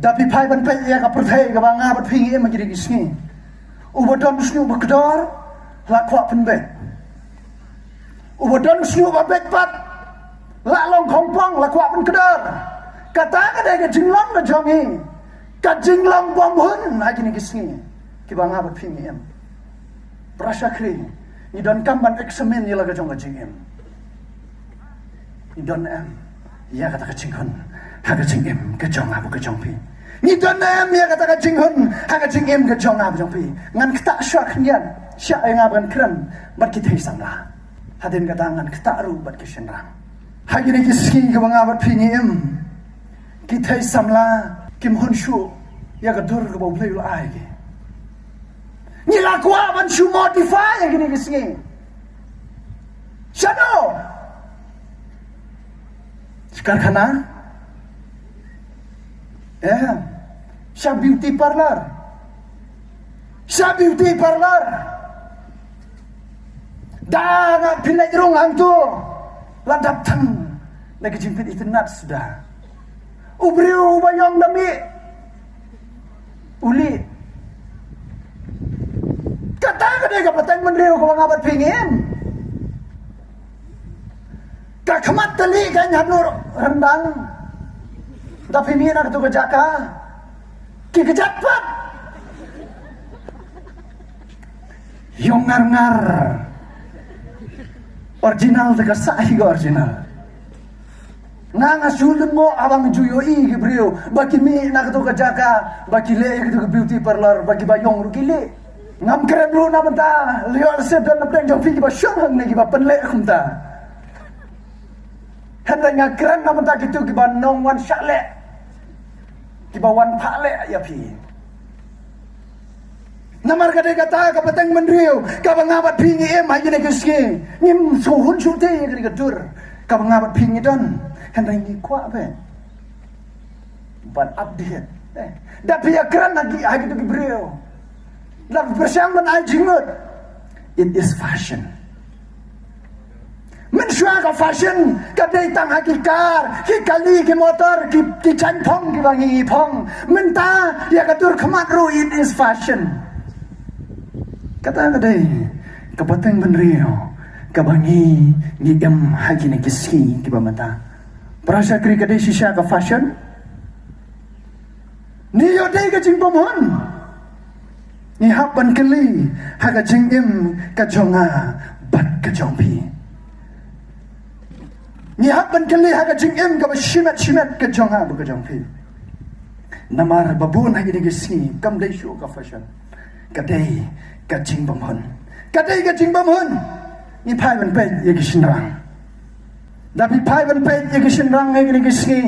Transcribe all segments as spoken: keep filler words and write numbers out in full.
Da phi phai ban peit ïa ka pyrthei kaba nga bad phi ngi im ha kine ki sngi. Uba don u shñiuh ba kdor la kwah pynbeit. Uba don u shñiuh ba beit pat la long khongpong, la kwah pynkdor. Kata ka dei ka jinglong ka jong ngi. Ka jinglong bymhun ha kine ki sngi kiba nga bad phi ngi im. Para shakri, ngi donkam ban examine ïa la ka jong ka jingim. Ngi don em ïa kata ka jinghun ha ka jingim ka jong nga bad ka jong phi? Ngi don em ïa kata ka jinghun ha ka jingim ka jong nga bad jong phi? Ngan ktah shuwa khyndiat, shuwa ïa nga ban kren bad ki thei samla. Hadien kata ngan ktah ruh bad ki shynrang. Ha kine ki sngi kaba nga bad phi ngi im, ki thei samla kim hun shuh ïa ka dur kaba U Blei u la ai ki. Ngi la kwah ban shu modify ïa kine ki sngi. Shadow. Karkhana. Eh. Sha beauty parlor. Sha beauty parlor. Da nga pynleit rung hangto. La dap tang da ka jingpynitynat suda. U briew uba ïong da mih, u lieh. Kata ka dei ka pateng bynriew kaba nga bad phi ngi im. Ka khmat te lieh ka haduh ryndang. Da phi mih na katu ka jaka, ki kjat pat. Ïong ngar ngar. Original te ka sah hi ka original. Nga nga shu lyngngoh haba nga ju ïohi ki briew ba ki mih na katu ka jaka, ba ki leh ïa katu ka beauty parlor, ba kiba ïong ruh ki lieh. Ngam kren ruh na bynta lyoh lehse don na pdeng jong phi kiba shong hangne kiba pynleh kumta. Hynrei nga kren na bynta kitu kiba nongwan shah leh, kiba wan phah leh ïa phi. Namar ka dei kata ka pateng bynriew kaba nga bad phi ngi im ha kine ki sngi. Ngim sngewhun shuh te ïa kane ka dur kaba nga bad phi ngi don. Hynrei ngi kwah beit ban update. Eh, da phi ïakren ha ki, ha kitu ki briew, da phi pyrshang ban ai jingmut. It is fashion. Mynshuwa ka fashion ka dei tang ha ki kar, ki kali, ki motor, ki, ki jaiñ phong kiba ngi phong. Mynta ïa ka dur khmat ruh it is fashion. Kata ka dei ka pateng bynriew kaba ngi, ngi im ha kine ki sngi kiba mynta. Para shakri, ka dei shisha ka fashion? Ne ïoh dei ka jingbymhun? Ngi hap ban kylli ha ka jingim ka jong nga bad ka jong phi. Ngi hap ban kylli ha ka jingim kaba shimet shimet ka jong nga bad ka jong phi. Namar ba bun ha kine ki sngi kam dei shuh ka fashion, ka dei ka jingbymhun. Ka dei ka jingbymhun. Ngi phai ban peit ïa ki shynrang. Da phi phai ban peit ïa ki shynrang ha kine ki sngi,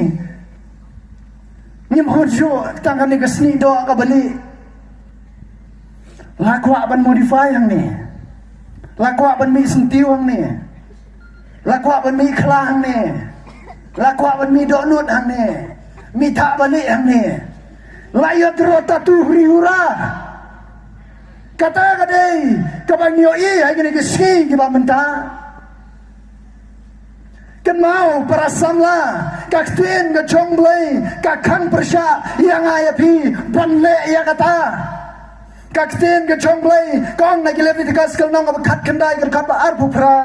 ngim hur shuh tang kane ka snieh doh kaba lieh. La kwah ban modify hangne. La kwah ban mih syntiew hangne. La kwah ban mih khla hangne. La kwah ban mih dohnud hangne. Mih thah ba lieh hangne. La ïoh tyrwa tattoo huri hura. Kata ka dei kaba ngi ïohi ha kine ki sngi kiba mynta. Kynmaw para samla, ka ktien ka jong U Blei ka khang pyrshah ïa nga ïa phi ban leh ïa kata. Ka ktien ka jong U Blei ka ong na ki Leviticus ka lynnong kaba khatkhyndai ka dkhot ba arphew phra,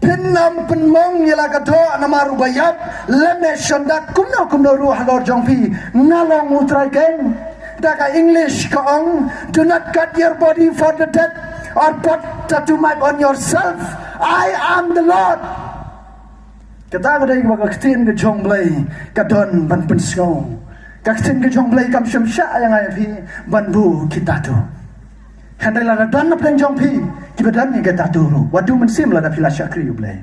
phin ym pynlong ïa la ka doh namar u baïap lane shondak kumno kumno ruh halor jong phi. Nga long U Trai keiñ. Da ka English ka ong, "Do not cut your body for the dead or put tattoo mark on yourself. I am the Lord." Kata ka dei kaba ka ktien ka jong U Blei ka don ban pynsngew. Ka ktien ka jong U Blei kam shym shah ïa nga ïa phi ban buh ki tattoo. Hynrei lada don na pdeng jong phi kiba don ïa ki tattoo ruh, wat ju mynsiem lada phi la shakri U Blei.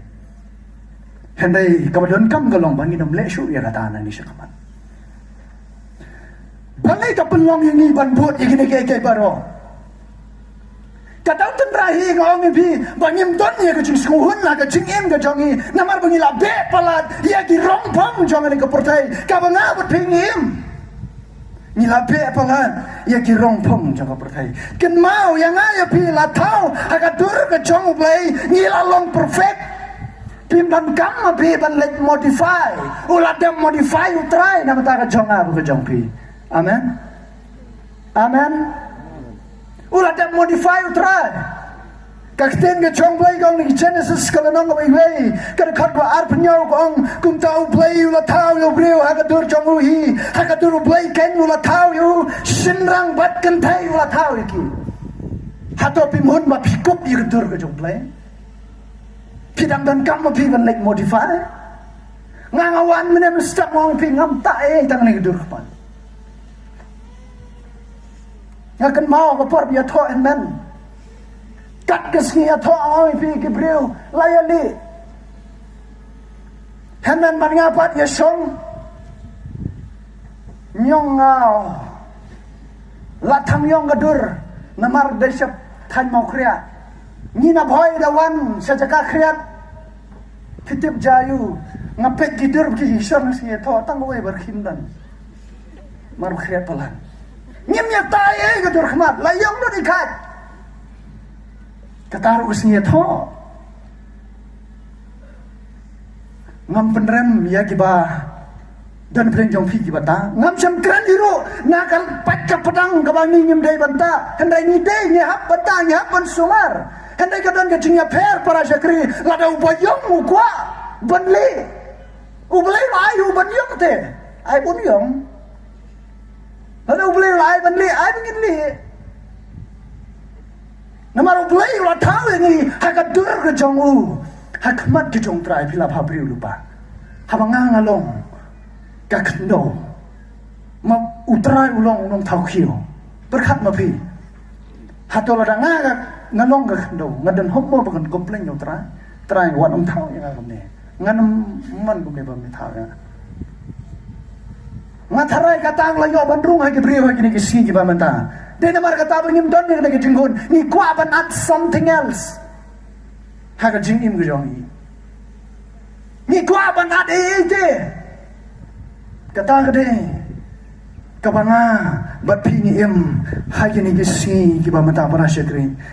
Hynrei kaba donkam ka long ba ngin ym leh shuh ïa kata nangne shakhmat. Balei ka pynlong ïa ngi ban bud ïa kine kiei kiei baroh? Ka dei tynrai hi nga ong ïa phi ba ngim don ïa ka jingsngewhun ha ka jingim ka jong ngi, namar ba ngi la beh palat ïa ki rongphong jong kane ka pyrthei kaba nga bad phi ngi im. Ngi la beh palat ïa ki rongphong jong ka pyrthei. Kynmaw ïa nga ïa phi, la thaw ha ka dur ka jong U Blei ngi la long perfect. Phim donkam ma phi ban leit modify. U la dem modify U Trai na ka bynta ka jong nga bad ka jong phi. Amen. Amen. U la dep modify u Trai. Ka ktien ka jong Blei ka ong ha Genesis ka lynnong kaba wei, ka dkhot kaba arphew hynñiew ka ong, kumta U Blei u la thaw ïa u briew ha ka dur jong u hi, ha ka dur U Blei keiñ u la thaw ïa u, shynrang bad kynthei u la thaw ïa ki. Hato phim hun ba phi kup ïa ka dur ka jong Blei? Phi dang donkam ma phi ban leit modify? Nga nga wan mynne mynstep nga ong phi ngam tah ei tang ne ka dur khmat. Nga kynmaw ka por ba ïathoh hynmen. Kat ka sngi ïathoh nga ong phi ki briew la ïaleh. Hynmen ban nga pat ïashong. Ñiong nga la thang ïong ka dur namar dei sha thaiñ Mawkhriat. Ngi na Bhoi da wan sha jaka khriat. Phi tip ja ïu nga peit ki dur ki shong sngi thoh tang wei bar khim dan. Mar khriat palat. Ngim ïa tai ei ka dur khmat la ïong lut i khat. Kata ruh ka sngi thoh. Ngam pynrem ïa kiba don pyrshah jong phi kiba ta. Ngam shym kren hi ruh na ka pat ka padang kaba ngi ngim dei ban ta. Hynrei ngi dei ngi hap ban ta ngi hap ban sumar. Hynrei ka don ka jingïapher para shakri lada uba ïong u kwah ban leh. U Blei u la ai u ban ïong te. Ai bun ïong. Lada U Blei u la ai ban leh ai ban ngin leh. Namar U Blei u la thaw ïa ngi ha ka dur ka jong u. Ha khmat ka jong Trai phi la bha briew lypa. Haba nga nga long ka khyndew. Ma U Trai u long u nongthaw khiew. Pyrkhat ma phi. Hato lada nga nga long ka khyndew nga don hok mo ba kan complain ïa U Trai. Trai wat ym thaw ïa nga kumne. Ngan ym man kumne ba me thaw ïa nga. Nga tharai kata nga la ïoh ban rung ha ki briew ha kine ki sngi kiba mynta. Dei namar kata ba ngim don ïa kane ka jinghun ngi kwah ban add something else ha ka jingim ka jong ngi. Ngi kwah ban add ei ei te. Kata ka dei kaba nga bad phi ngi im ha kine ki sngi kiba mynta para shakri.